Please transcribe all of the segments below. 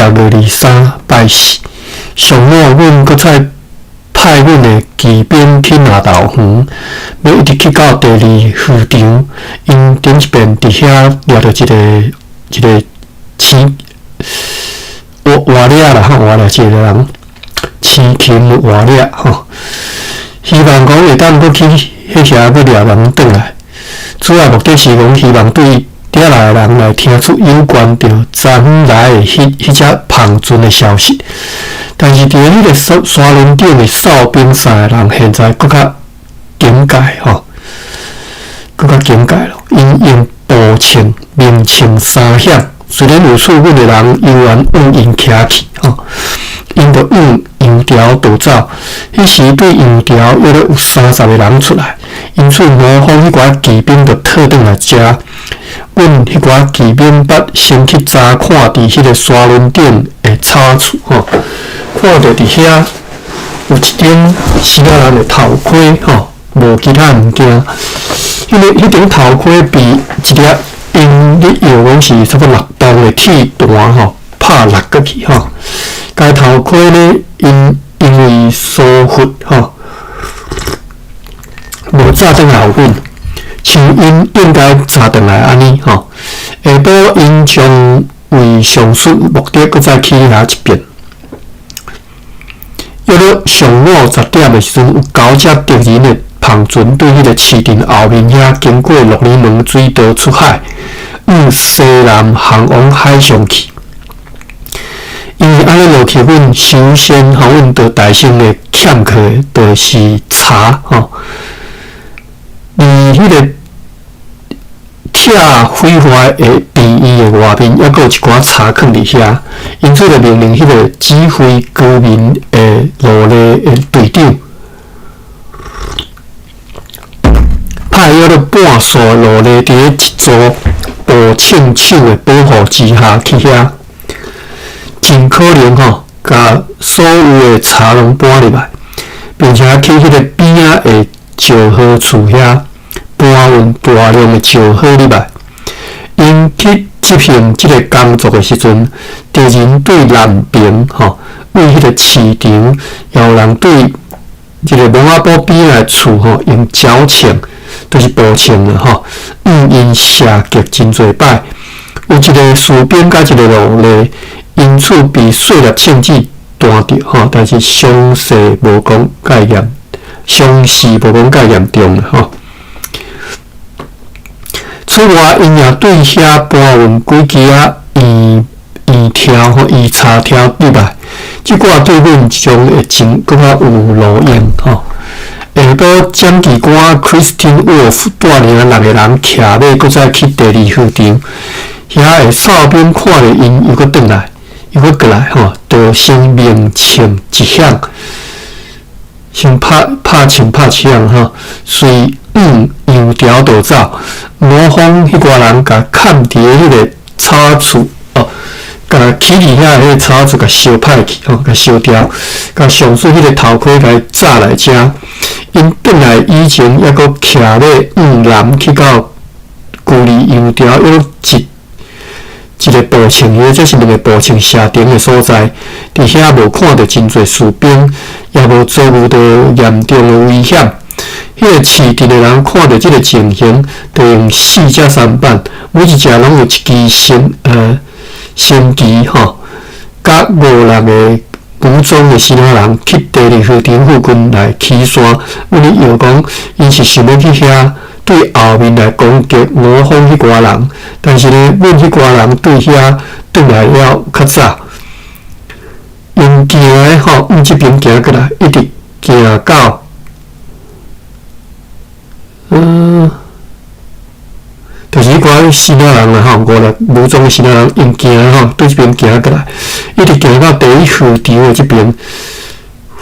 6月23拜四，上午阮閣再派阮的騎兵去南投園，欲一直去到第二漁場。𪜶頂一遍佇遐掠著一个一个青活活掠啦吼，活掠一个人，生禽活掠吼。希望講會當閣去彼遐閣掠人轉來。主要目的是講希望對遮來的人來聽出有關著昨昏來的彼彼隻帆船的消息。但是佇彼个山山巒頂的哨兵三个人，現在閣較警戒吼，閣較警戒囉。𪜶用步槍鳴槍三響，雖然有處阮的人猶原向𪜶徛去吼，𪜶就向洋潮逃走。彼時對洋潮約略有30個人出來，因此吳方彼寡騎兵就退轉來遮。阮彼寡騎兵捌先去查看佇彼个山巒頂的草仔厝吼，看著佇遐有一頂支那人的頭盔吼，無其他物件。彼个彼頂頭盔被一粒𪜶咧藥講是差不多6磅的鐵彈吼拍落過去吼。該頭盔呢，𪜶因為疏忽吼，無炸轉來予阮。像𪜶應該炸轉來按呢吼。下晡𪜶將為上述目的，閣再去遐一遍。約略上午10點的時陣，有九隻敵人的帆船對彼个市鎮後面遐經過鹿耳門水道出海，向西南航往海上去。因為按呢落去，阮首先吼，阮著大聲的欠缺的，就是柴吼。佇彼个拆毀壞的病院的外面，猶閣有一寡柴囥佇遐，因此就命令彼个指揮居民的奴隸的隊長，派約略半數的奴隸佇咧一座步槍手的保護之下去遐，盡可能吼，共所有的柴攏搬入來，並且去彼個邊仔的石河厝遐搬運大量的石河入來。𪜶去執行這个工作的時陣，敵人對南邊吼，為彼個市場，也有人對這个墓仔埔邊仔的厝吼，用腳槍，就是步槍啦吼，向𪜶射擊真濟擺。有一个士兵佮一个奴隸，因此被細粒槍子彈著吼，但是傷勢無講蓋嚴，傷勢無講蓋嚴重啦吼。此外，𪜶也對遐搬運幾支仔圓圓條吼、圓叉條入來，這寡對阮這種的情閣較有路用吼。下晡，掌旗官 Christine Wolf 帶領六个人騎馬，閣再去第二漁場。遐的哨兵看著𪜶又閣轉來，又閣過來吼，就先鳴槍一響，先拍拍槍拍一響吼，隨向洋潮逃走。吳方彼寡人共崁佇咧彼个草仔厝哦，共起佇遐的彼个草仔厝共燒歹去吼，共燒掉，共上述彼个頭盔共炸來遮。𪜶轉來以前，猶閣騎馬向南去到距離洋潮約一一个步槍，或者是兩個步槍射程的所在，佇遐無看著真濟士兵，也無遭遇著嚴重的危險。彼个市鎮的人看著這个情形，就用四隻舢板，每一隻攏有一支升升旗吼，佮五六个武裝的支那人去第二漁場附近來起山。阮咧臆講，𪜶是想欲去遐對後面來攻擊吳方彼寡人，但是呢，阮彼寡人對遐轉來了較早，用行的吼，向這邊行過來，一直行到，就是彼寡支那人啦吼，五六武裝的支那人用行的吼，對這邊行過來，一直行到第一漁場的這邊，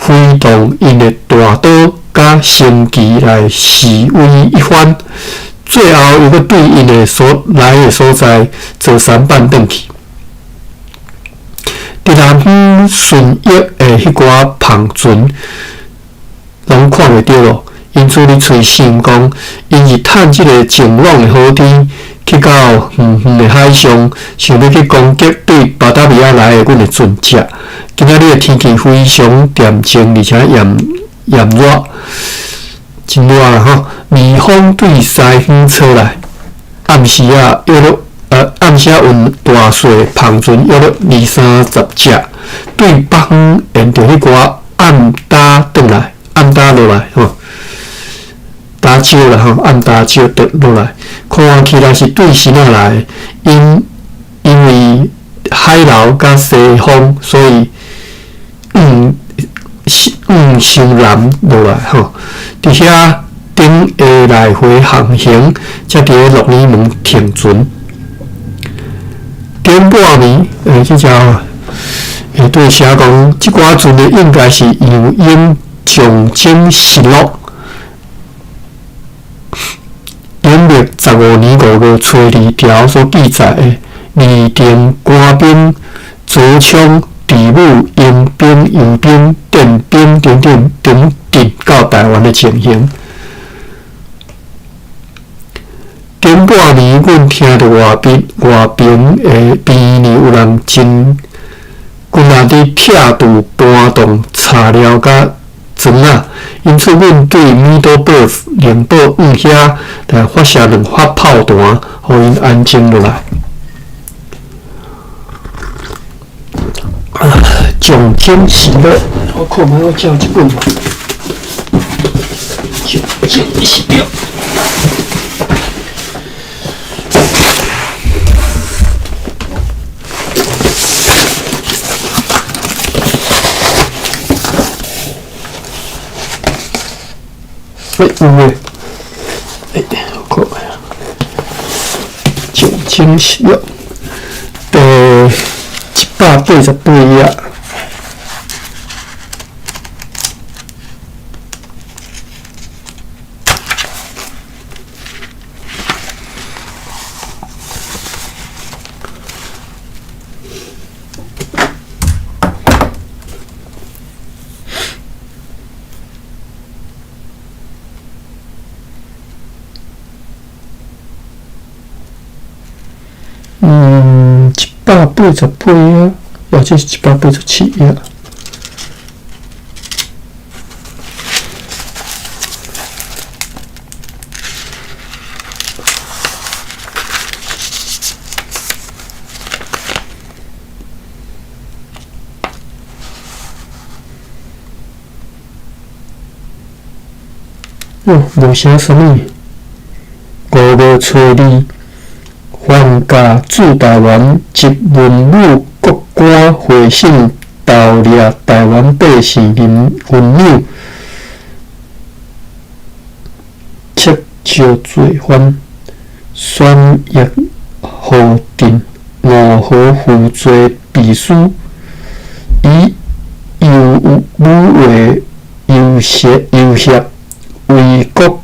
揮動𪜶的大刀佮升旗來示威一番，最後又閣對𪜶的所來的所在坐舢板轉去。佇南方順益的彼寡帆船，攏看袂著囉。因此，咧揣想講，𪜶是趁這个晴朗的好天，去到遠遠的海上，想欲去攻擊對巴達維亞來的阮的船隻。今仔日的天氣非常恬靜，而且炎炎熱，真熱啦吼！微風對西方吹來，暗時仔約落暗時仔運大細帆船約落二三十隻，對北方沿著彼寡暗礁轉來，暗礁落來吼。礁石啦吼，暗礁石跌落來，看起來是對時仔來，因為海流佮西風，所以向南落來吼。佇遐頂下來回航行，才佇咧鹿耳門停船。頂半暝，這只下底寫講，這寡船的應該是楊英象徵失落。陰曆15年5月初二條所記載的，擬定官兵、左槍、地武、鷹兵、右兵、電兵等等等等到台灣的情形。頂半暝，阮聽著外邊外邊的邊呢有人真骨力佇拆除、搬動柴料佮砖仔，因此阮對米多堡、寧堡往遐來發射兩發炮彈，予𪜶安靜落來。象徵失落，我看覓我借這本。象徵失落。欸，有誒，欸，我看覓啊，象徵失落，第188頁。188頁，或者是187頁。哦，無寫啥物。5月初二，范家駐台灣及文武各官回信悼念台灣百姓銀兩，撤招罪犯，選役號鎮五河負罪秘書，以尤武話游說游協為國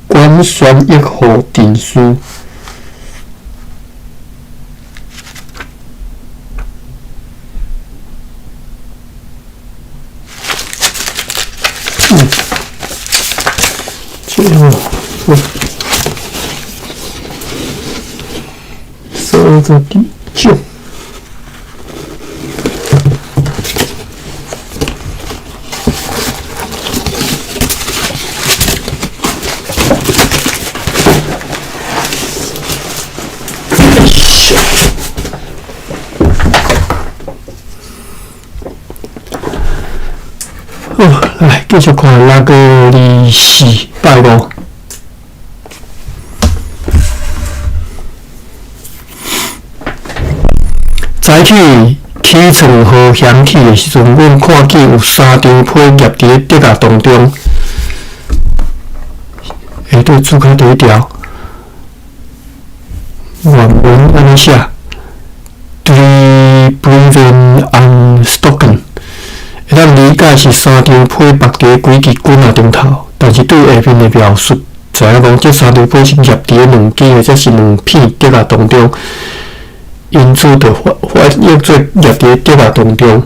管選役號鎮事。這樣，39。好，來繼續看6月24拜五。早起起床予掀起的時陣，阮看見有三張被夾佇咧竹仔當中。下底注開第一條，原文按呢寫：Drie brieven aan stokken。會當理解是三張被縛佇咧幾支棍仔頂頭，但是對下面的描述，知影講這三張被是夾佇咧兩支或者是兩片竹仔當中，因此就翻譯做夾佇咧竹仔當中。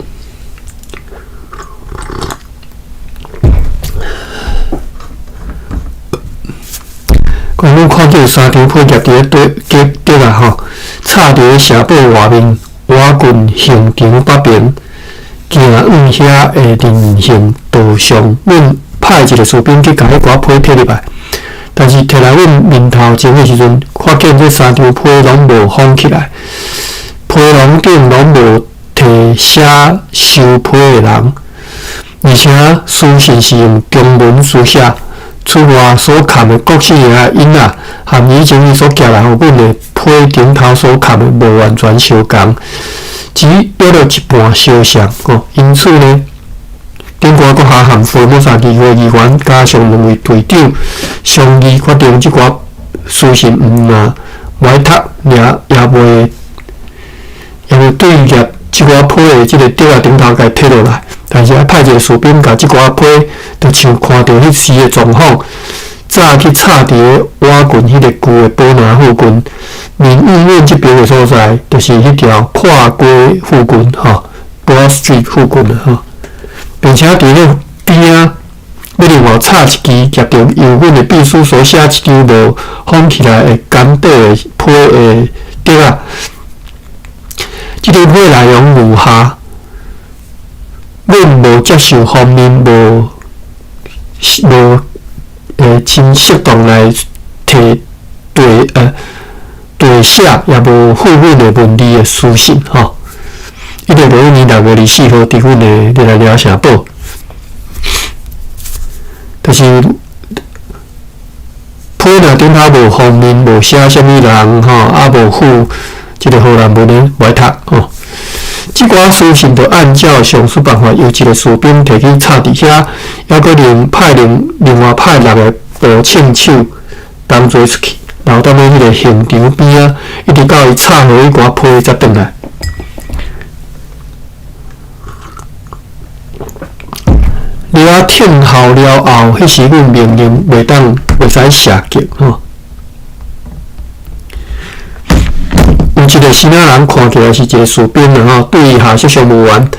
講阮看見閣有三張批夾佇咧對格竹仔吼，插佇咧城堡外面瓦郡刑場北爿，行往遐的人行道上，阮派一个士兵去共彼寡批提入來。但是提來阮面頭前的時陣，發現這三張批攏無封起來，批籠頂攏無提寫收批的人，而且書信是用中文書寫。此外，所崁的國姓的印仔，和以前伊所寄來予阮的批頂頭所崁的無完全相仝，只約了一半相像。吼，因此呢，長官閣下和福爾摩沙議會議員加上兩位隊長商議，決定這寡書信毋但無愛讀，也也袂對夾這寡批的這个竹仔頂頭共伊提落來。但是愛派一个士兵共這寡批，就像看著彼時的狀況，早去插佇咧瓦郡彼个舊的寶拿附近，民意院這爿的所在，就是彼條跨街附近吼，Broad Street 附近啊吼，並且佇咧邊仔，欲另外插一支夾著由阮的秘書所寫一張無封起來的簡短的批的竹仔，這張批內容如下。阮無接受方面無無欸真適當來提題題寫，也無附阮的文字的書信吼。1961年6月24號，佇阮的熱那亞城堡，就是批若頂頭無封面，無寫啥物人吼，啊無附這个荷蘭文的，無愛讀吼。這寡書信就按照上述辦法，由一个士兵提去插佇遐，猶閣另派另另外派六个步槍手同齊出去，留踮咧彼个刑場邊仔，一直到伊插好彼寡批才轉來。了聽候了後，彼時阮命令袂當袂使射擊吼。有一个生仔人看起來是一个士兵啦吼，對下屬商務員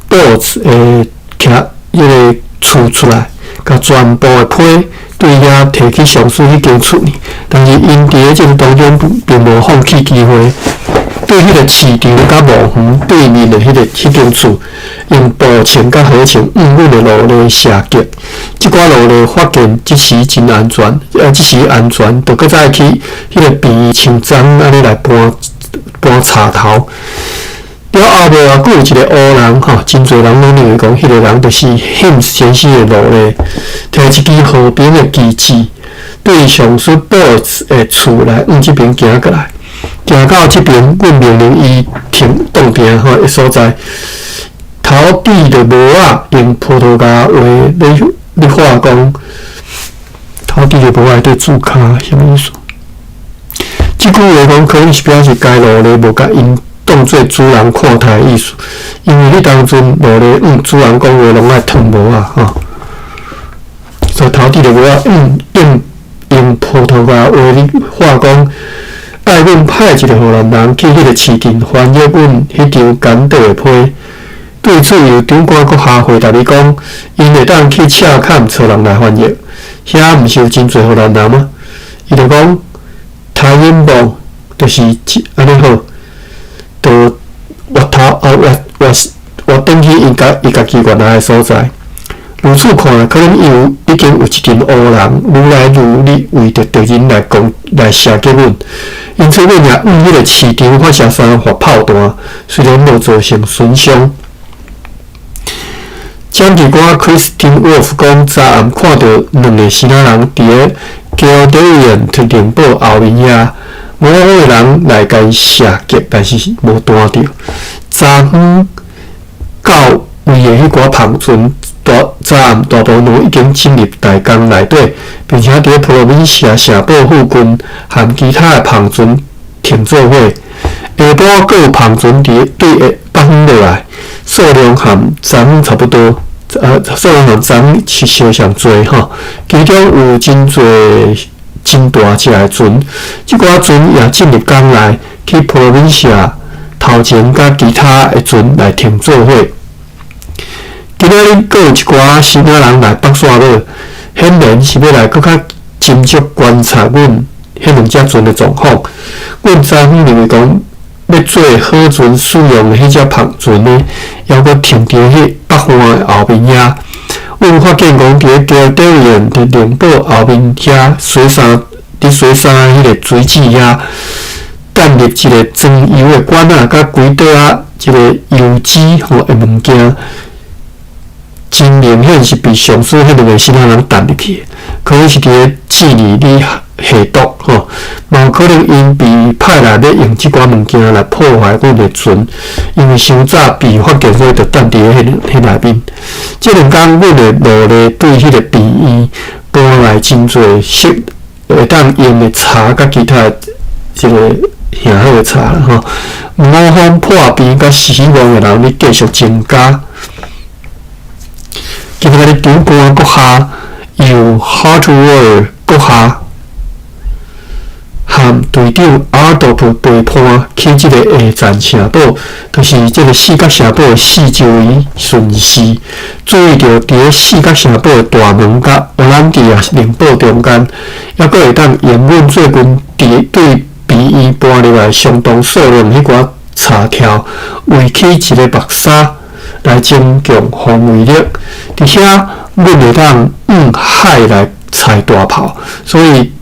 Boats 的徛彼个厝出來，共全部的批對遐提去上司彼間厝呢。但是𪜶佇咧這个當中並無放棄機會，對彼个市場佮墓園對面的彼个彼間厝，用步槍佮火槍向阮的奴隸射擊。這寡奴隸發現這時真安全，這時安全，就閣再去彼个邊像欉按呢來搬。搬柴頭，了後無偌久，有一个烏人吼，真濟人攏認為講，彼个人就是 Hims 先生的奴隸，提一支和平的旗幟，對上司 Boats 的厝來向這爿行過來，行到這爿，阮命令伊停擋定吼的所在，頭指著帽仔用葡萄牙話咧咧話講，頭指著帽仔對註跤，啥物意思？這句話講，可能是表示該奴隸無共𪜶當做主人看待的意思，因為彼當陣奴隸向主人講話攏愛脫帽仔吼，所以頭拄著帽仔用用葡萄牙話咧話講，愛阮派一个荷蘭人去彼个市鎮翻譯阮彼張簡短的批。對此，由長官閣下回答伊講，𪜶會當去赤崁找人來翻譯，遐毋是有真濟荷蘭人嗎？伊就講。台音望就是按呢好，就越頭啊越越越轉去伊家伊家己原來的所在。如此看來，可能伊有已經有一群烏人愈來愈咧為著敵人來攻來射擊阮，因此阮也向彼个市場發射三發炮彈，雖然無造成損傷。掌機官 Christine Wolf 講，昨暗看著兩个生仔人佇咧 Gildean 城堡後面遐，五個人來共伊射擊，但是無彈著。昨昏到位的彼寡帆船，大昨暗大部分已經進入大江內底，並且佇咧普羅民西亞城堡附近和其他的帆船停做伙。下晡閣有帆船佇對下北方落來，數量和昨昏差不多。數量和昨昏是相像濟吼，其中有真濟真大隻的船，這寡船也進入港內，去普羅民西亞頭前佮其他的船來停做伙。今仔日閣有一寡生仔人來北沙堡，顯然是欲來閣較深入觀察阮彼兩隻船的狀況。阮昨昏認為講，欲做好船使用的彼隻帆船呢，猶閣停佇彼北岸的後面遐。阮發現講，佇咧加德園佇寧堡後面遐洗衫，佇洗衫的彼個水池遐，擲入一個裝油的管仔，佮幾袋仔這个油脂吼的物件，真明顯是被上述彼兩个新仔人擲入去的，可能是佇咧試驗咧下毒吼，嘛有可能𪜶被派來欲用這寡物件來破壞阮的船，因為傷早被發現，所以就擲佇咧彼內面。這兩工阮會努力對彼个病院搬來真濟適會當用的柴佮其他的這个下好的柴啦吼。五方破病佮死亡的人咧繼續增加。今仔日長官閣下由 Hartwell 閣下和隊長阿多普陪伴去這个下站城堡，就是這个四角城堡的四周圍巡視，注意著佇咧四角城堡的大門佮奧蘭迪亞城堡中間，猶閣會當用阮最近佇對病院搬入來相當數量彼寡柴條圍起一个目紗來增強防衛力。佇遐，阮會當向海來採大炮，所以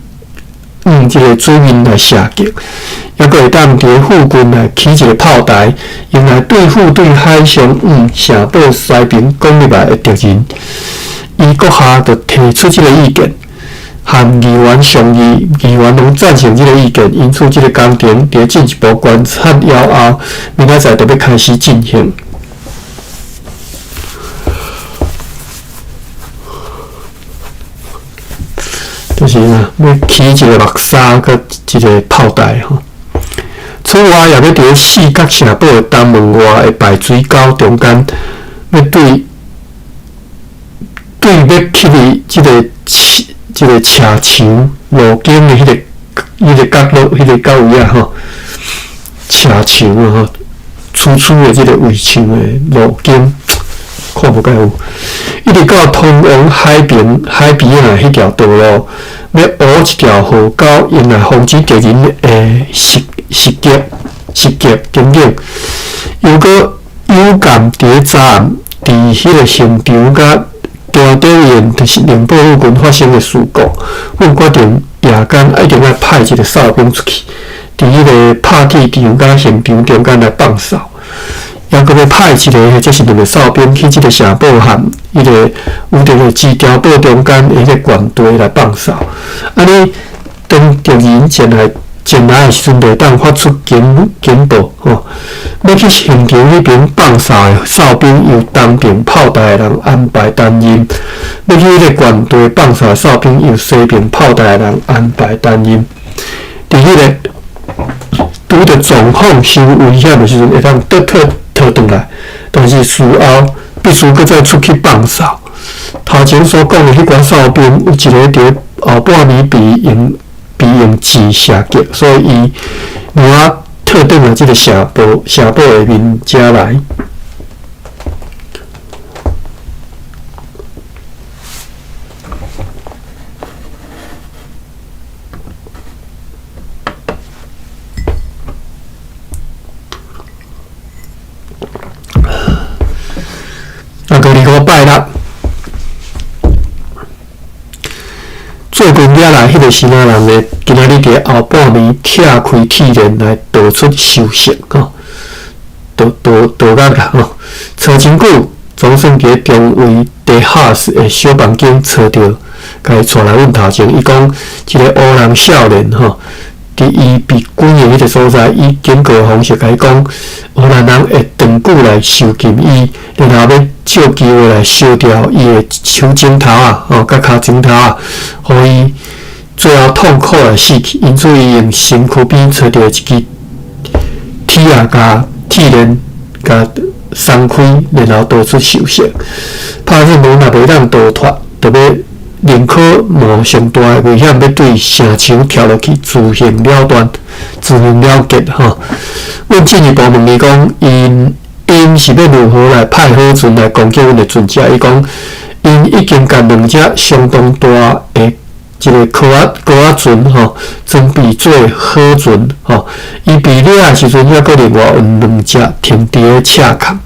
向這个水面來射擊，猶閣會當佇咧附近來起一个炮台，用來對付對海上向城堡西邊攻入來的敵人。伊閣下就提出這个意見，和議員商議，議員攏贊成這个意見，因此這个工程佇進一步觀察了後，明仔載就欲開始進行。就是啊，欲起一个目紗佮一个炮台吼。此外，也欲佇咧四角城堡的東門外的排水溝中間，欲對對欲起佇這个這个斜牆路徑的彼个角落，彼个角位仔吼，斜牆啊吼，粗粗的這个圍牆的路徑，看無蓋有，一直到通往海邊海邊仔彼條道路，欲挖一條河溝，用來防止敵人的襲襲擊、襲擊等等。又閣有感佇咧昨暗，佇彼个刑場佮桥底面，就是寧堡附近發生的事故，阮決定夜間一定愛派一个哨兵出去，佇彼个拍鐵場佮刑場中間來放哨。猶閣欲派一个或者是兩个哨兵去這个城堡和彼个有著個支碉堡中間的彼个原地來放哨。按呢，當敵人前來前來的時陣，就會當發出警警報吼。欲去刑場彼邊放哨的哨兵，由東邊炮台的人安排擔任；欲去彼个原地放哨的哨兵，由西邊炮台的人安排擔任。佇彼个拄著狀況傷危險的時陣，會當倒退逃轉來，但是事後必須閣再出去放哨。頭前所講的彼寡哨兵，有一个佇後半暝被用被用箭射擊，所以伊無法退轉來這个城堡城堡下面遮來。啊，阁25拜六，最近惹來彼个新仔人呢，今仔日佇後半暝拆開鐵鏈來逃出收拾吼，逃逃逃獄啦吼。揣真久，總算佇咧中尉地下室的小房間揣著，共伊帶來阮頭前。伊講，這个烏人少年吼，佇伊被關的彼个所在，以警告的方式共伊講，荷蘭人會長久來囚禁伊，然後欲借機會來燒掉伊的手指頭仔，吼，佮跤指頭仔，予伊最後痛苦來死去。因此，伊用身軀邊揣著一支鐵仔，共鐵鏈，共鬆開，然後逃出受刑。拍算無若袂當逃脫，就欲寧可冒上大的危險，欲對城牆跳落去，自行了斷，自行了結吼。阮進一步問伊講，𪜶𪜶是欲如何來派好船來攻擊阮的船隻？伊講，𪜶已經共兩隻相當大的一个鸽仔鸽仔船吼，装备做好船吼。伊被掠的时阵，犹阁另外有两隻停佇咧赤崁。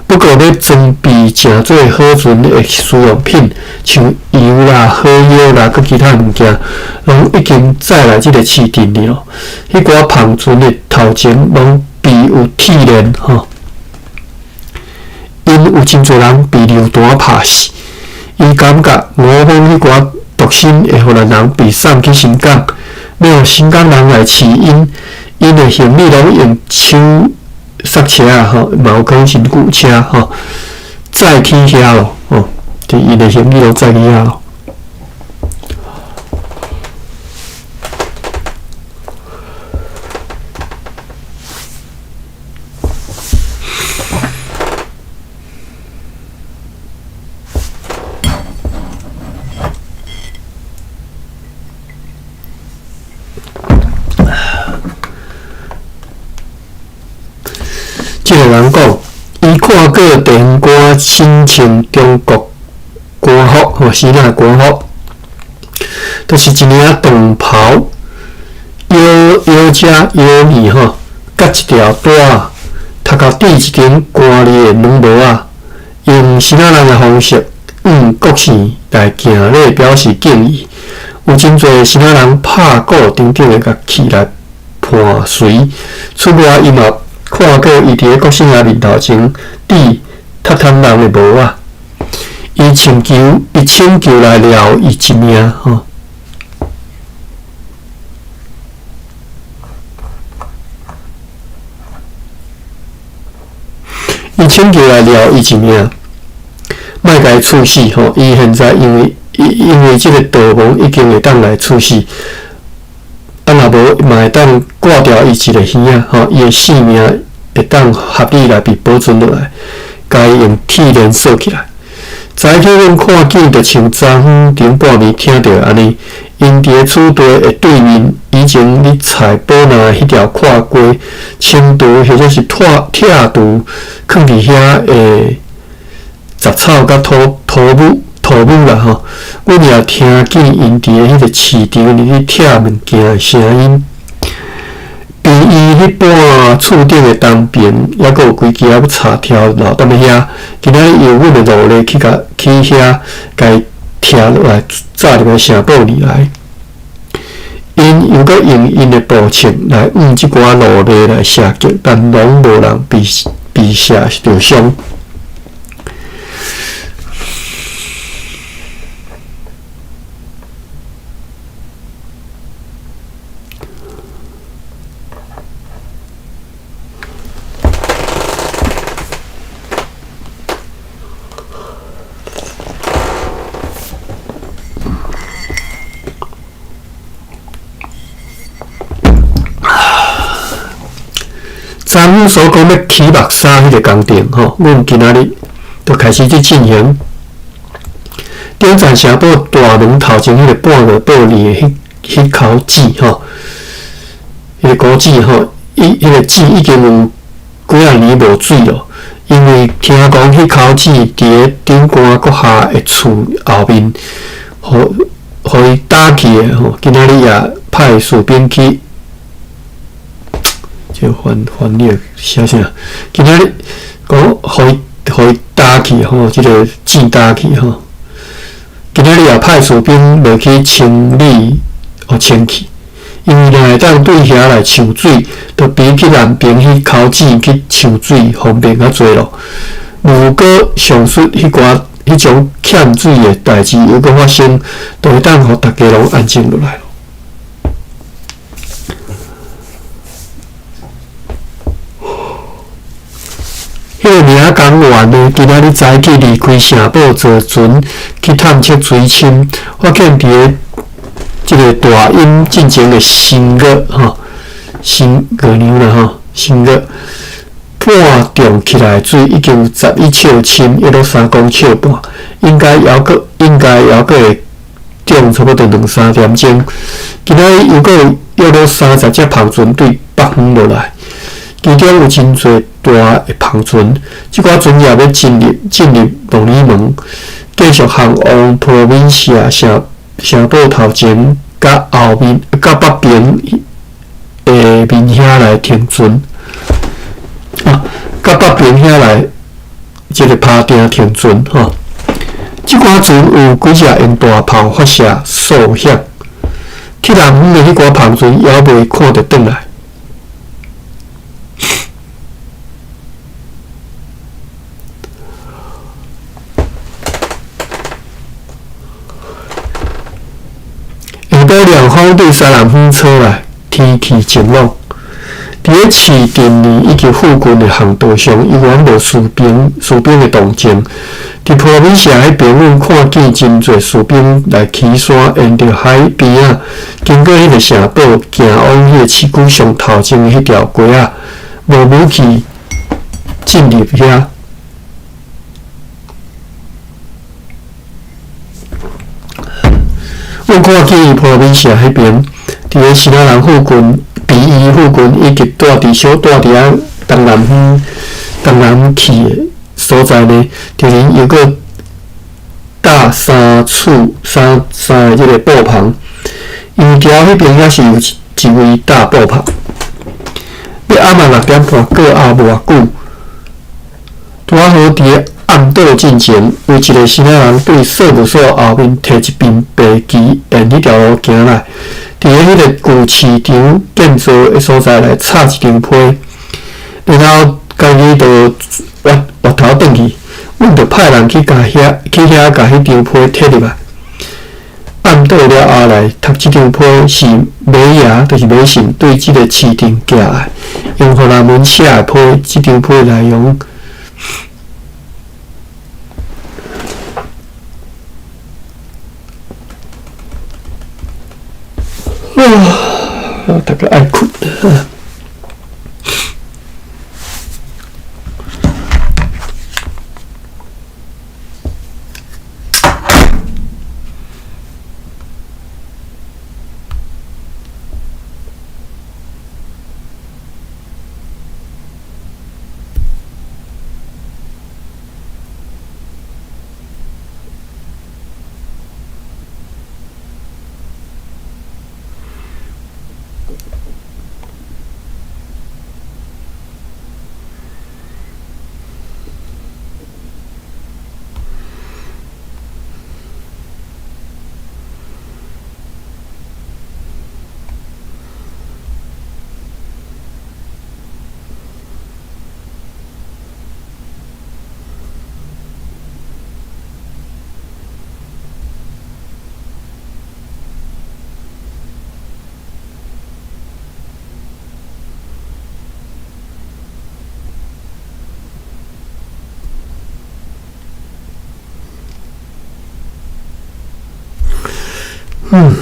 不過欲裝備成做好船的使用品，像油啦、火藥啦，閣其他物件，攏已經載來這个市鎮裡咯。彼寡帆船的頭前攏備有鐵鏈吼，𪜶有真濟人被流彈拍死。伊感覺吳方彼寡獨身的荷蘭人被送去新港，欲予新港人來飼𪜶，𪜶的行李攏用手剎車啊吼，嘛有可能是牛車吼，載去遐咯，吼，就𪜶的行李攏載去遐咯。這个人講，伊看過地方官身穿中國官服吼，支那官服，就是一領長袍，腰腰遮腰耳吼，佮一條帶仔，頭殼戴一頂官吏的軟帽仔，用支那人的方式，向國姓來行禮表示敬意。有真濟支那人拍鼓等等的樂器來伴隨。此外，伊嘛看過伊佇咧國姓爺面頭前戴鍥鍥人的帽仔，伊請求伊請求來饒伊一命吼。伊請求來饒伊一命，莫共伊處死吼。伊現在因為因為這个盜墓已經會當來處死，啊若無嘛會當割掉伊一个耳仔吼，伊的性命會當合理來被保存落來，共伊用鐵鏈鎖起來。早起阮看見，就像昨昏頂半暝聽著按呢，𪜶佇咧此地的對面，以前咧採寶拿的彼條闊溪，清除或者是拆拆除囥佇遐的雜草佮土土木土木啦吼。阮也聽見𪜶佇咧彼个市場裡咧拆物件的聲音。病院彼半厝頂的東邊，猶閣有幾支仔插條留踮咧遐。今仔日用阮的奴隸去共去遐，共伊拆落來，載入來城堡裡來。𪜶又閣用𪜶的步槍來向這寡奴隸來射擊，但攏無人被被射著傷。昨昏所講欲起目衫彼个工程吼，阮今仔日就開始去進行。頂層城堡大門頭前彼个半月玻璃的彼彼口井吼，彼个古井吼，伊彼个井已經有幾仔年無水咯。因為聽講彼口井佇咧長官閣下的厝後面，予予伊打去的吼。今仔日也派士兵去。這翻翻譯寫啥？今仔日講予伊予伊打去吼，這个井打去吼。今仔日也派士兵落去清理，予清去。因為若會當對遐來搶水，就比去南邊彼口井去搶水方便較濟咯。如果上述彼寡彼種欠水的代誌猶閣發生，就會當予逐家攏安靜落來。彼个名工員呢，今仔日早起離開城堡，坐船去探測水深，發現佇咧這个大陰進前的新月吼，新月娘啦吼，新月半漲起來的水已經有11尺深，約3公尺半，應該猶閣應該猶閣會漲差不多兩三點鐘。今仔日猶閣有約30隻帆船對北方落來。其中有真濟大的帆船，這寡船業欲進入進入鹿耳門，繼續航往普羅文西亞城城堡頭前，佮後面、佮北邊的面遐來停船，啊，佮北邊遐來這个拍碇停船吼。這寡船有幾隻用大炮發射掃響，去南方的彼寡帆船猶未看著轉來。下晡涼風對西南方吹來，天氣晴朗。佇咧市鎮裡以及附近的巷道上，猶原無士兵的動靜。佇波羅米社彼邊，阮看見真濟士兵來起山，沿著海邊仔，經過彼个城堡，行往彼个市區上頭前的彼條街仔，無武器進入遐。阮看見波羅米社彼邊，佇咧新西蘭附近、鼻伊附近，以及住佇小住佇遐東南方、東南去的所在呢，突然又閣搭三處三三个這个布棚，油橋彼邊也是有一位搭布棚。欲暗仔6點半過後無偌久，拄仔好佇咧暗倒進前，有一个新仔人對稅務所後面提一面白旗，沿彼條路行來，佇咧彼个舊市場建造的所在來插一張批，然後家己就越越頭轉去，阮就派人去共遐去遐共彼張批提入來。暗倒了後來讀這張批是美爺，就是美信對這个市場寄來，用荷蘭文寫的批，這張批內容。啊！大家愛睏。嗯。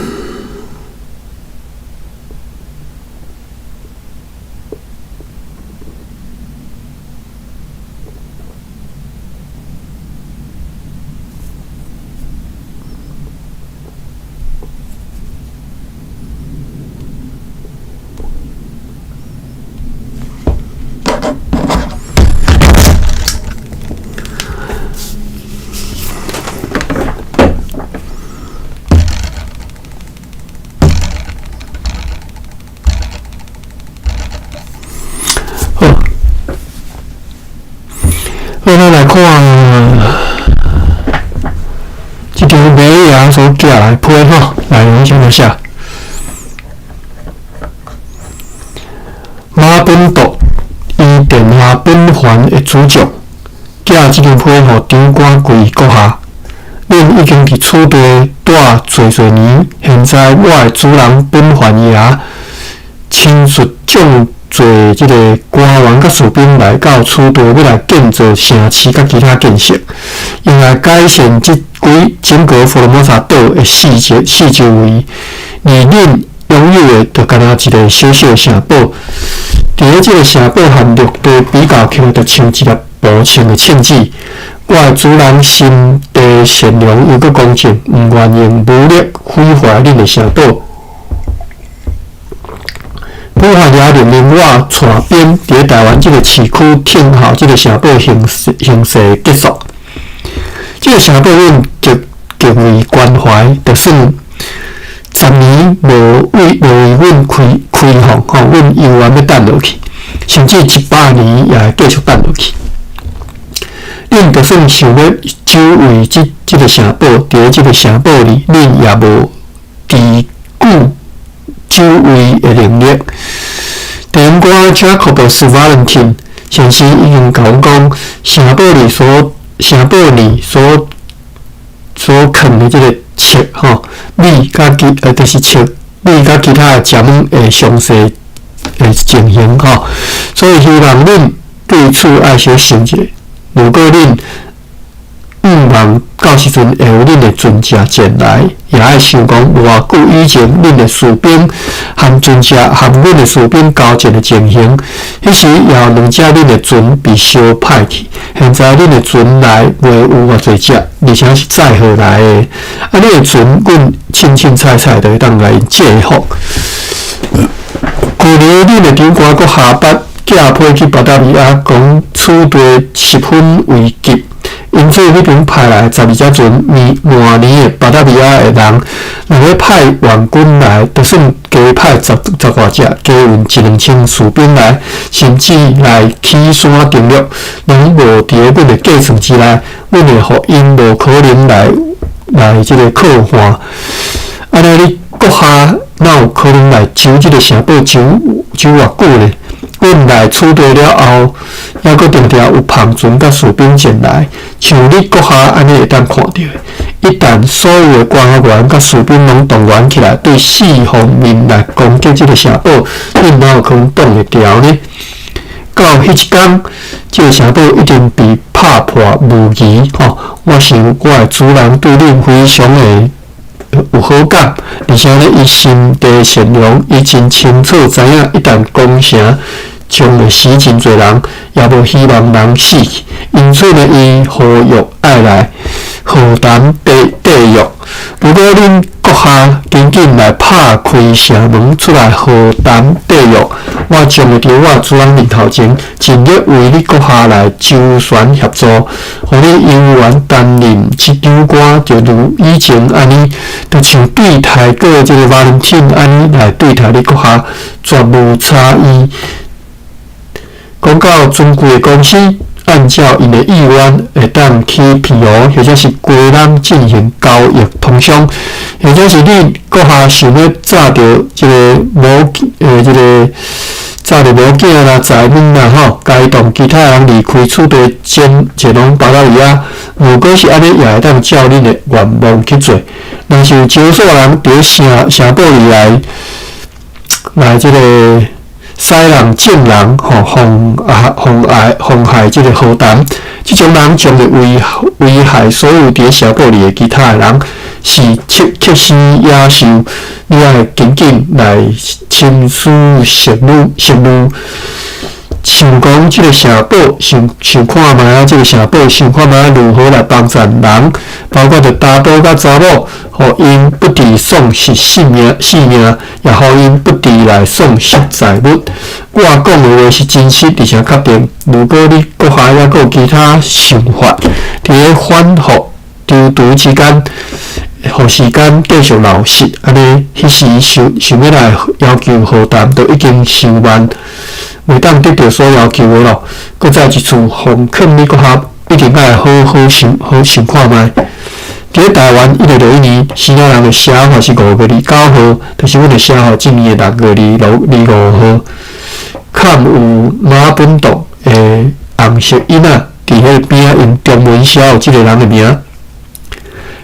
好，好，咱來看這張美爺所寄來的批吼，內容啥物寫？馬本篤伊殿下本藩的主將，寄這張批予長官貴閣下。恁已經佇此地蹛濟濟年，現在我的主人本藩爺親率眾濟這个官員佮士兵來到此地，欲來建造城市佮其他建設，用來改善這規整個福羅摩薩島的四周圍。而恁擁有的，就敢若一个小小的城堡。佇咧這个城堡和陸地比較起來，就像一粒無穿的銃子。我的主人心地善良又閣公正，毋願用武力毀壞恁的城堡。本藩爺命令我帶兵佇咧台灣這个市區聽候這个城堡形勢結束。這个城堡阮極極為關懷，就算10年無為阮開放，吼，阮猶原欲等落去，甚至100年也會繼續等落去。恁就算想欲守衛這個城堡，佇這個城堡裡，恁也無持久守衛的能力。電影 Jacobus Valentin 先生已經共阮講，城堡裡所囥的這個冊吼，米佮其就是冊米佮其他的食物的詳細的情形吼，所以希望恁對此愛小想一下。如果恁向望到時陣會有恁的船隻前來，也愛想講無偌久以前，恁的士兵和船隻和阮的士兵交戰的情形，彼時也有兩隻恁的船被燒歹去。現在恁的船內袂有偌濟隻，而且是載貨來的。啊，恁的船，阮凊凊彩彩就會當共𪜶制服。舊年恁的長官閣下筆寄批去巴達維亞，講此地十分危急，因此彼邊派來12隻船，年換年的巴達維亞的人，若欲派援軍來，就算加派十外隻，加運一兩千士兵來，甚至來起山登陸，攏無佇咧阮的計算之內，阮會予𪜶無可能來這個靠岸。按呢，你閣下哪有可能來守這個城堡守偌久呢？阮來此地了後，猶閣定定有帆船佮士兵前來，像你閣下按呢會當看著的。一旦所有的官員佮士兵攏動員起來，對四方面來攻擊這個城堡，恁哪有可能擋會牢呢？到彼一工，這個城堡一定被拍破無疑。吼，我想我的主人對恁非常的有好感，而且呢，伊心地善良，伊真清楚知影，一旦攻城，將會死真濟人，也無希望人死去。因此呢，伊呼籲愛來和談締約。如果恁閣下緊緊來拍開城門出來和談締約，我將會佇我主人面頭前盡力為你閣下來周旋協助，予你猶原擔任這長官，就如以前按呢，就像對待過這個 Valentin 按呢來對待你閣下，絕無差異。講到尊貴的公司，按照𪜶的意願，會當去澎湖或者是雞籠進行交易通商，或者是你閣下想欲紮著這个某這个紮著某囝啦、財物啦吼，該動其他人離開此地前往巴達維亞。如果是按呢，也會當照恁的願望去做。若是有少數人佇城堡裡來這个使人眾人吼妨害這个和談，這種人將會危害所有佇城堡裡的其他的人，是克死野獸。你愛緊緊來深思熟慮，想講這个城堡，想想看覓啊，這个城堡，想看覓啊，如何來幫助人，包括著查埔佮查某，予𪜶不致喪失性命，也予𪜶不致來喪失財物。我講的話是真實，而且確定。如果你閣下猶閣有其他想法，佇咧反覆躊躇之間，予時間繼續流逝，按呢，彼時想欲來要求和談，就已經傷慢，袂當得著所要求的咯。閣再一次奉勸你閣下，一定愛好好想好想看覓。佇咧台灣，1961年，支那人的寫法是5月29號，就是阮的寫法，這年的6月25號，崁有馬本棟的紅色印仔，佇彼個邊仔用中文寫有這个人的名。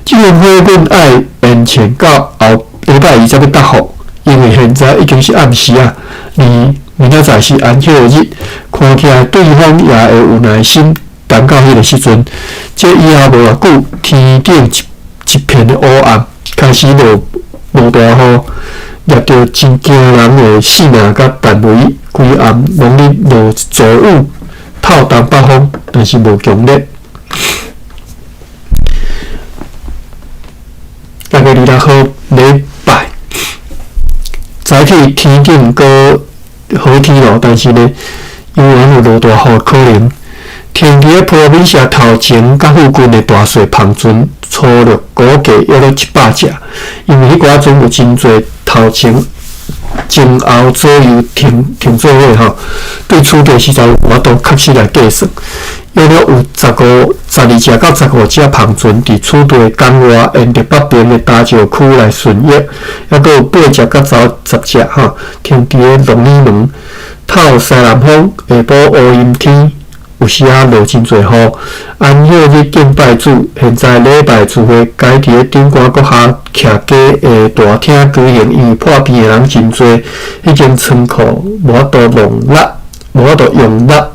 這份貨阮愛延遲到後禮拜二才欲答覆，因為現在已經是暗時啊，而明仔載是安息日，看起來對方也會有耐心等到彼个時陣。這以後無偌久，天頂一片的烏暗，開始落大雨，掠著真驚人的性命佮範圍，規暗攏咧落驟雨，透東北風，但是無強烈。6月26號禮拜，早起天頂閣好天咯，但是呢，猶原有落大雨的可能。停佇咧波美社頭前佮附近的大細帆船，粗略估計約咧700隻，因為彼寡船有真濟頭前、前後左右停停做伙吼，對此地實在有法度確實來計算，約咧有15、12隻到15隻帆船佇此地港外沿著北邊的礁石區來巡弋，猶閣有80到10隻吼停佇咧鹿耳門，透西南風，下晡烏陰天。有時仔落真濟雨，安息日敬拜主。現在禮拜聚會改佇咧長官閣下徛家的大廳舉行，因為破病的人真濟，彼間倉庫無法度容納，無法度容納，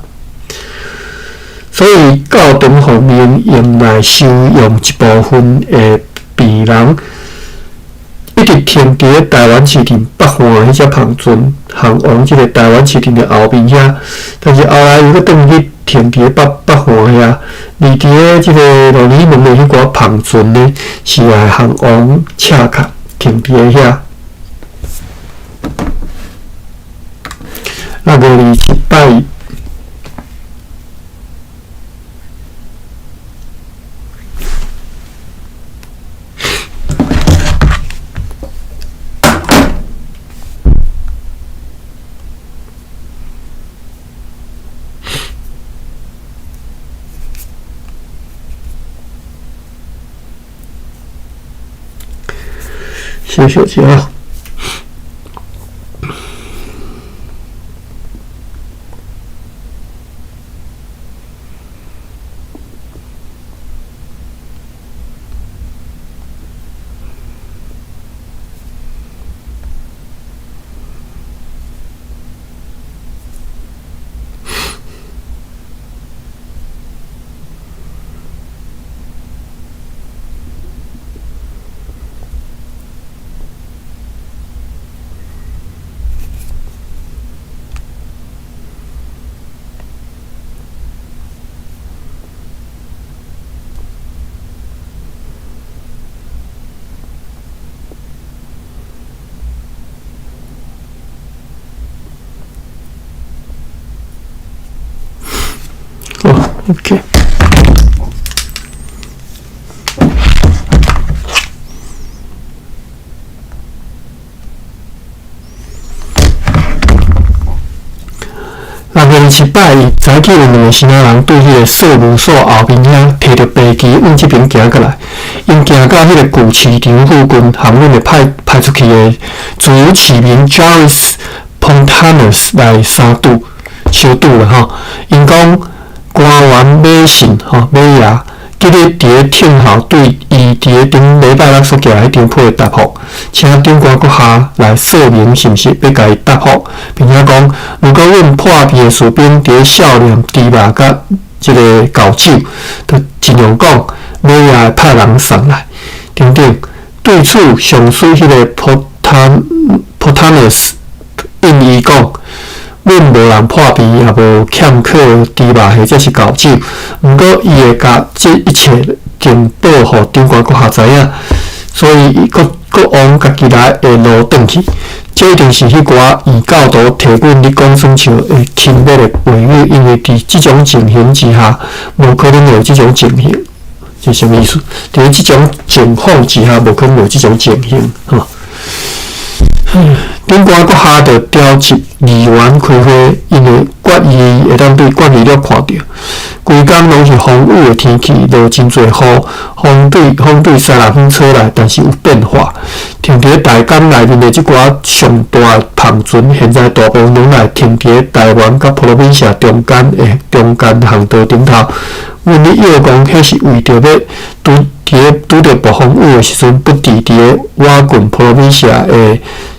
所以教堂方面用來收容一部分的病人。一直停佇咧台灣市鎮北岸的彼隻帆船，航往這個台灣市鎮的後面遐，但是後來又閣轉去停佇咧北北岸遐。而佇咧這個鹿耳門的彼寡帆船呢，是來航往赤崁停佇咧遐。6月27拜。謝謝姐啊。哦，OK。6月27拜一，早起有兩个生仔人對彼个稅務所後面遐提著白旗往這邊行過來，𪜶行到彼个舊市場附近，含阮的派派出去的自由市民 Charles Pontanus 來相拄相拄啦吼。𪜶講官員馬信吼馬爺，今日佇咧聽候對伊佇咧頂禮拜六所寄來彼張批的答覆，請長官閣下來說明是毋是欲共伊答覆，並且講，如果阮破病的士兵佇咧少年豬肉佮這个厚酒，就盡量講，馬爺會派人送來，等等。對此，上司彼个 Pontanus 應伊講，阮無人破病，也無欠缺豬肉或者是厚酒，毋過伊會共這一切情報予長官閣下知影，所以伊國國王家己來會路轉去。這一定是彼寡異教徒提阮咧講耍笑會輕蔑的話語，因為佇這種情形之下，無可能會有這種情形。這啥物意思？佇這種情況之下，無可能有這種情形，吼。長官閣下就召集議員開會，因為決議會當對決議了看著，規工攏是風雨的天氣，落真濟雨，風對風對西南風吹來，但是有變化。停佇咧大港內面的這寡上大帆船，現在大部分攏來停佇咧台灣佮波羅蜜亞中間的中間航道頂頭。阮咧臆講，彼是為著欲拄佇咧拄著暴風雨的時陣，不佇佇咧倚近波羅蜜亞的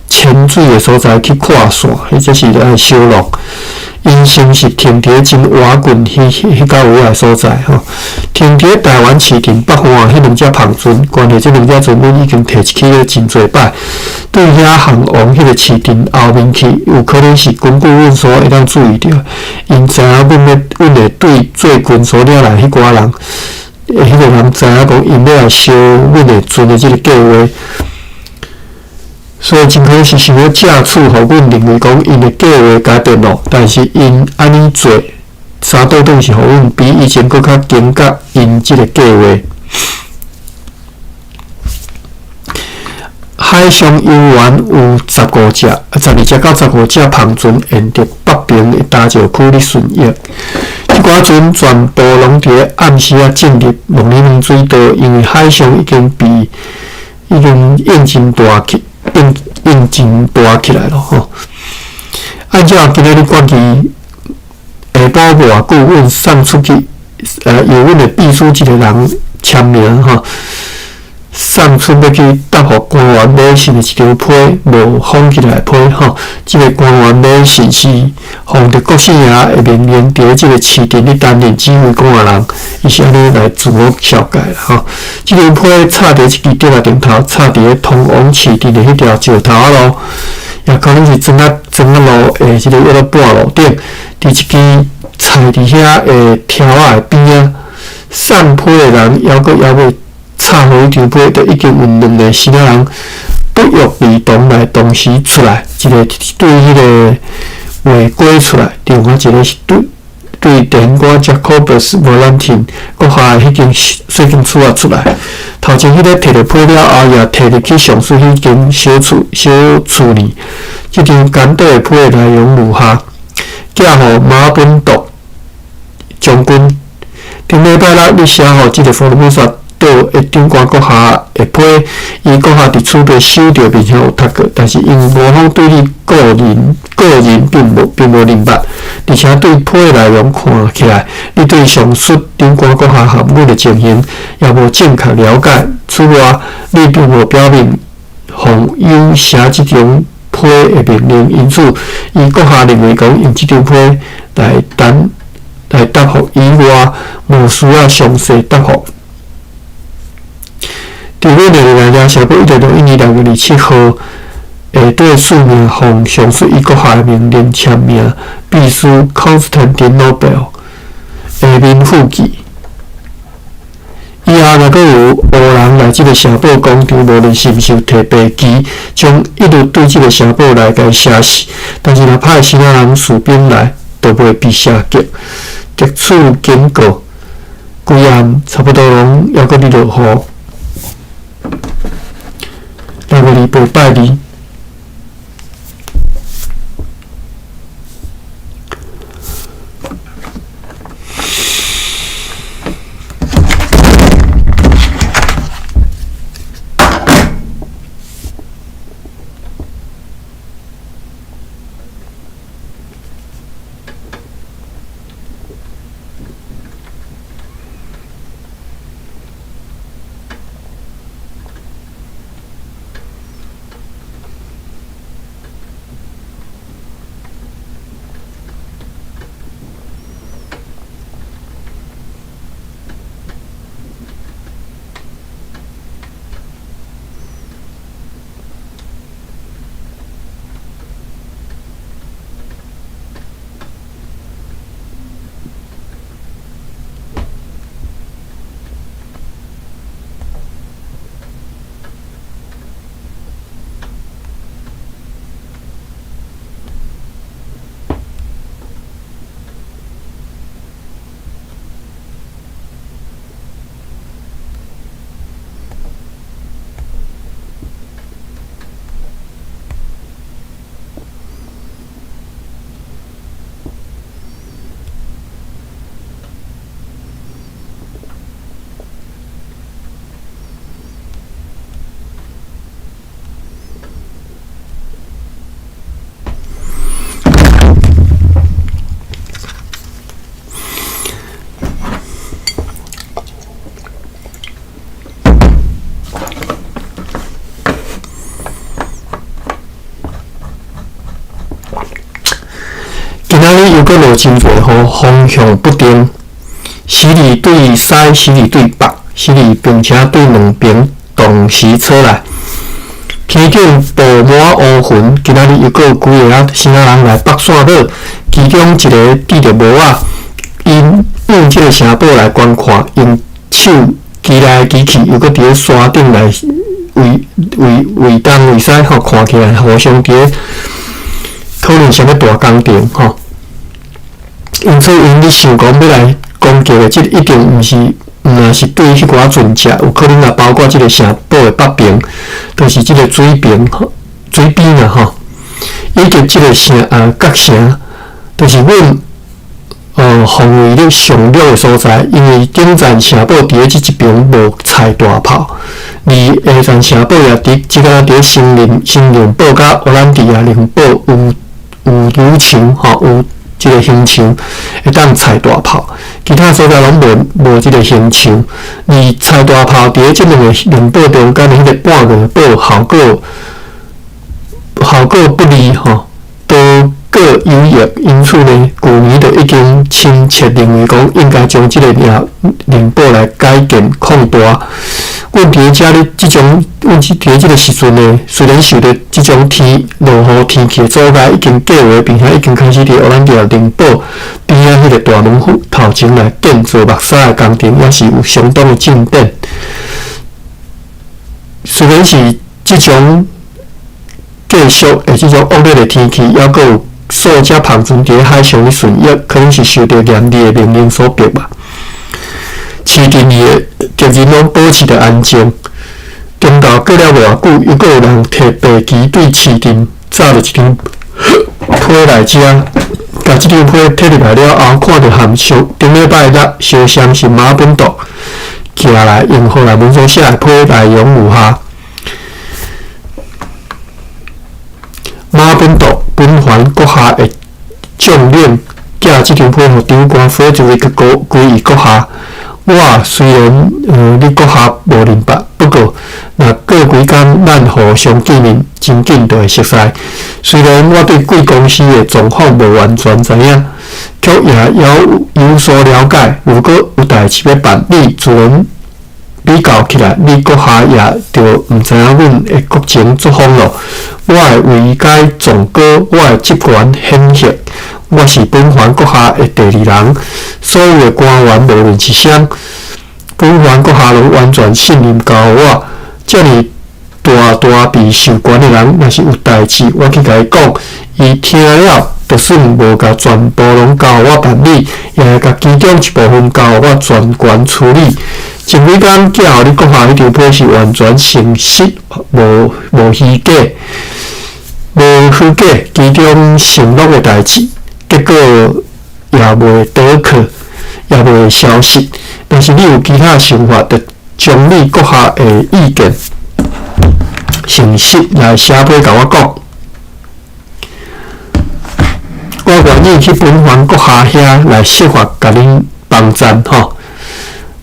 淺水的所在去跨線，彼才是愛小路。𪜶先是停佇咧真倚近彼彼較有的所在吼，停佇咧台灣市鎮北岸彼兩隻帆船，關係這兩隻船阮已經提起咧真濟擺，對遐航往彼个市鎮後面去，有可能是根據阮所會當注意著，𪜶知影阮欲阮會對最近所掠來彼寡人，彼个人知影講𪜶欲來燒阮的船的這个計劃。所以真可能是想欲藉此，予阮認為講𪜶的計劃改變咯。但是𪜶按呢做，三倒轉是予阮比以前閣較驚覺𪜶這个計劃。海上游员有15隻、12隻到15隻帆船，沿著北爿的礁石區咧巡弋。這寡船全部攏佇咧暗時仔進入望里門水道，因為海象已經被已經應真大起，應應真大起來囉吼。按照今仔日決議，下晡無偌久，阮送出去，由阮的秘書一个人簽名吼。送出欲去答覆官員買信的一張批，無封起來的批吼。這个官員買信是奉著國姓爺的命令，佇咧這个市鎮咧擔任指揮官的人，伊是按呢來自我紹介啦吼。這張批插佇一支竹仔頂頭，插佇咧通往市鎮的彼條石頭仔路，也可能是磚仔磚仔路的這个約莫半路頂，佇一支菜佇遐的柱仔的邊仔，送批的人猶閣猶未插好彼張批，就已經有兩个生仔人不約而同來同時出來，一个對彼个畫粿出來，另外一个是對對電歌 Jacobus Valentin 閣下的彼間細間厝仔出來。頭前彼个提著批了後，也提入去上述彼間小厝小厝裡。這張簡短的批的內容如下：寄予馬本篤將軍，頂禮拜六你寫予這个福爾摩沙島的長官閣下的批，伊閣下佇此地收著並且有讀過，但是因為吳方對你個人個人並無認捌，而且對批的內容看起來，你對上述長官閣下和阮的情形也無正確了解。此外，你並無表明奉有寫這張批的命令，因此伊閣下認為講用這張批來答來答覆以外，無需要詳細答覆。佇阮的來掠城堡1661年6月27號，下底署名奉上述伊閣下的命令簽名，秘書 Constantinople 下面附記。以後若閣有烏人來這个城堡工場，無論是毋是有提白旗，將一律對這个城堡來共伊射死。但是若派其他人士兵來，就袂被射擊。特此警告，規暗差不多攏猶閣佇落雨。6月28拜二。今仔日又閣落真濟雨，風向不定，時而對西，時而對北，時而並且對兩爿同時吹來。天頂布滿烏雲，今仔日又閣有幾个仔生仔人來北線帽，其中一个戴著帽仔，𪜶往這个城堡來觀看，用手機來機去，又閣佇咧山頂來為為為東為西吼，看起來互相佇咧討論啥物大工程吼。因此，𪜶咧想講欲來攻擊的，這一定毋是毋毋但是對彼寡船隻，有可能也包括這个城堡的北爿，就是這个水爿水邊啊吼，以及這个城啊角城，就是阮防衛力上弱的所在，因為頂層城堡佇咧這一爿無載大炮，而下層城堡也佇這個佇新寧新寧堡佮荷蘭弟亞寧堡有有女牆吼，有這个興牆會當載大炮，其他所在攏無無這个興牆。而載大炮佇咧這兩個寧堡中間的彼个半月堡效果效果不利吼，都閣有益，因此呢，舊年就已經深切認為講，應該將這个寧寧堡來改建擴大。阮佇遮咧，這種阮佇這个時陣呢，雖然受著這種天落雨天氣的阻礙，已經計劃並且已經開始佇荷蘭弟寧堡邊仔彼个大門府頭前來建造木柵的工程，也是有相當的進展。雖然是這種繼續的這種惡劣的天氣，猶閣有數隻帆船佇咧海上咧巡弋，可能是受著嚴厲的命令所迫吧。市鎮裡的敵人攏保持著安靜。中晝過了無偌久，猶閣有人提白旗對市鎮紮著一張批來遮，共這張批提入來了後，看著和上頂禮拜六相像是馬本篤寄來用荷蘭文所寫的批內容如下：馬本篤本凡閣下的將領寄這張批予長官弗雷德里克歸伊閣下。我雖然你閣下無認捌，不過若過幾工咱互相見面，真緊就會熟似。雖然我對貴公司的狀況無完全知影，卻也有有所了解。如果有代誌欲辦理，自然比較起來，你閣下也著毋知影阮的國情作風囉。我會位階崇高，我的職權顯赫，我是本凡閣下的第二人。所有的官員無論是啥，本凡閣下攏完全信任交予我。遮爾大大被授權的人，若是有代誌，我去共伊講，伊聽了，就算無共全部攏交予我辦理，也會共其中一部分交予我全權處理。前幾工寄予你閣下彼張批是完全誠實，無無虛假，無虛假，其中承諾的代誌，結果也袂倒去，也袂消失。若是你有其他想法，就將你閣下的意見誠實來寫批共我講。我願意去本凡閣下遐來設法共恁幫贊吼。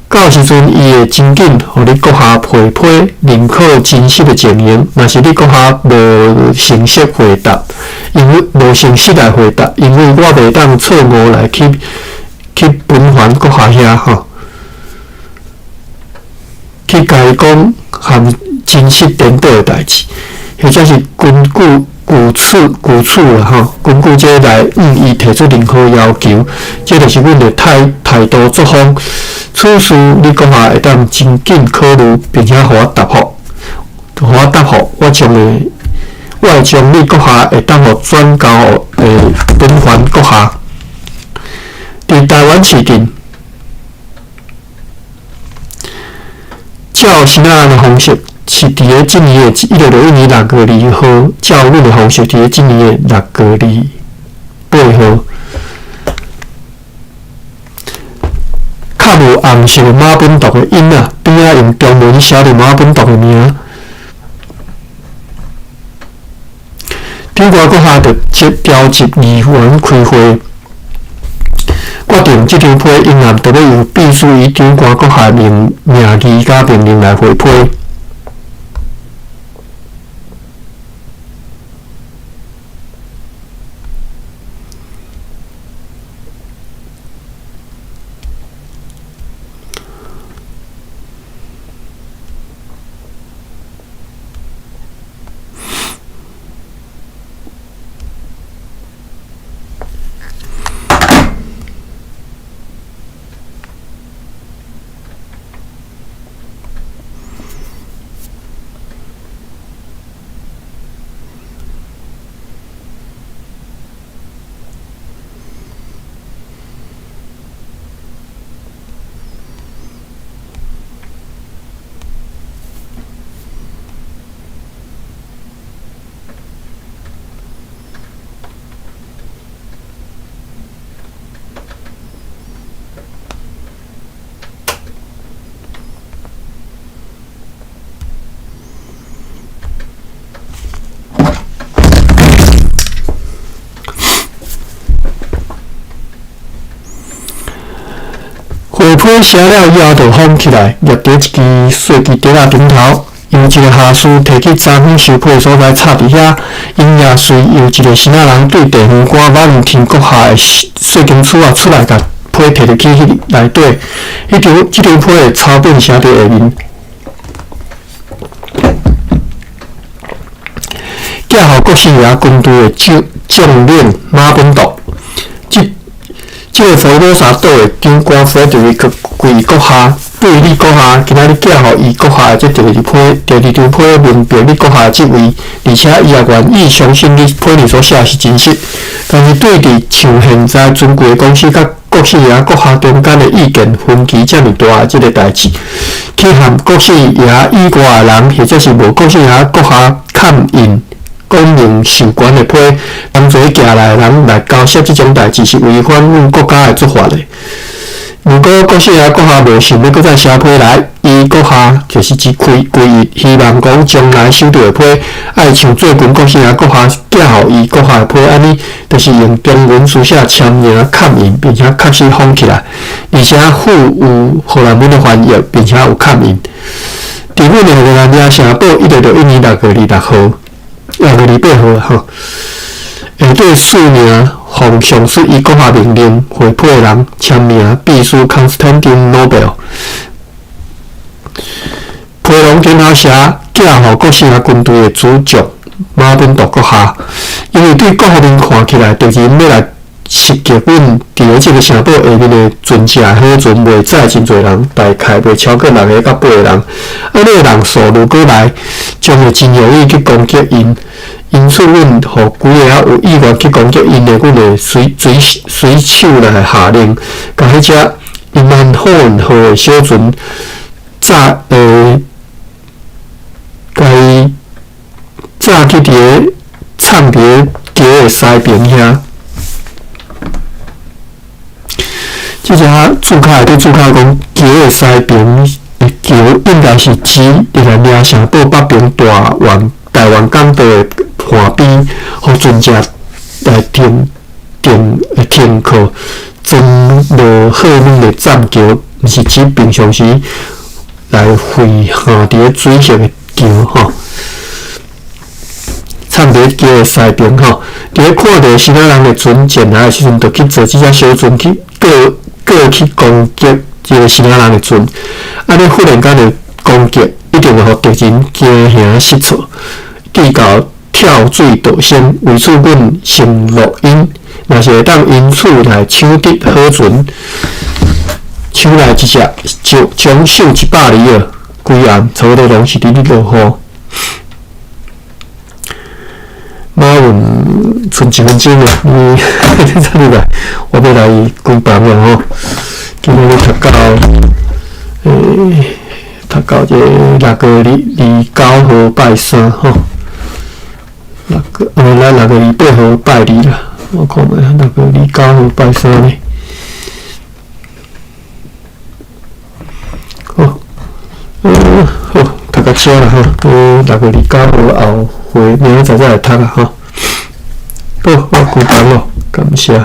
到時陣，伊會真緊予你閣下批批認可真實的情形。若是你閣下無誠實回答，因為無誠實來回答，因為我袂當錯誤來去去本凡閣下遐吼，去共伊講含真實顛倒的代誌，或者是根據據此據此啦吼，根據這來向伊提出任何要求，這就是阮的態態度作風。此事你閣下會當真緊考慮，並且予我答覆，予我答覆，我將會，我會將你閣下會當予轉交予本凡閣下。佇台灣市鎮，照啥物的方式？是佇咧這年的1661年6月2號，照阮的方式，佇咧這年的6月28號，較無紅色的馬本篤的印仔，邊仔用中文寫著馬本篤的名。長官閣下就召集議員開會，決定這張批應案，就欲由必須以長官閣下名名義佮命令來回批。回批寫了以後，就封起來，攑佇一支細支笛仔頂頭，由一個下士提去昨昏收批的所在插佇遐。𪜶也隨由一個生仔人對地方官瓦倫汀閣下的稅金處仔出來，共批提入去彼內底。彼張這張批的抄本寫佇下面。寄予國姓爺軍隊的將將領馬本篤。這這个佛羅薩島的長官弗德里克貴閣下，對你閣下，今仔日寄予伊閣下的這第二批第二張批，明白你閣下的職位，而且伊也願意相信你批裡所寫是真實。但是對佇像現在尊貴的公司佮國姓爺閣下中間的意見分歧遮爾大的這个代誌，去和國姓爺以外的人，或者是無國姓爺閣下蓋印講明授權的批，同齊寄來的人來交涉這種代誌，是違反阮國家的做法的。如果國姓爺閣下無想欲閣再寫批來，伊閣下就是只開規日，希望講將來收著的批，愛像最近國姓爺閣下寄予伊閣下的批按呢，就是用中文書寫簽名蓋印，並且確實封起來，而且附有荷蘭文的翻譯，並且有蓋印。佇阮的熱那亞城堡1661年6月26號。6月28號吼，下底署名奉上述伊閣下命令回批的人簽名，秘書康斯坦丁諾貝爾。批龍頂頭寫寄予國姓爺軍隊的主將馬本篤閣下，因為對各方面看起來，敵人欲來襲擊阮佇咧這个城堡下面的船隻好船，袂載真濟人，大概袂超過六个到八个人。按呢人數如果來，將會真容易去攻擊𪜶。因此，阮予幾个有意願去攻擊𪜶的阮的水水水手來下令，共彼隻伊曼霍恩號的小船炸共伊炸去佇咧藏佇咧橋的西爿遐。這只註卡內底註卡講，橋的西爿的橋應該是指熱那亞城堡北爿大灣台灣港道的岸邊，予船隻來停停停靠裝落貨物的棧橋，毋是指平常時來匯下佇咧水域的橋吼。藏佇橋的西爿吼，佇咧看著生仔人的船前來的時陣，就去坐這隻小船去過過去攻擊這个生仔人的船。按呢忽然間的攻擊，一定會予敵人驚惶失措，直到跳水逃生。為此，阮承諾𪜶，若是會當因此來搶得好船，搶來一隻獎獎賞100里爾。規暗差不多攏是佇咧落雨。馬雲賰一分鐘啊！你早入來，我欲來關房了吼。今仔日讀到，讀到這6月29號拜三吼。六個，咱6月28號拜二啦。我看覓6月29號拜三呢？好，好，讀到遮啦吼。6月29號後會，明仔載再來讀啊吼。好，我關房咯，感謝。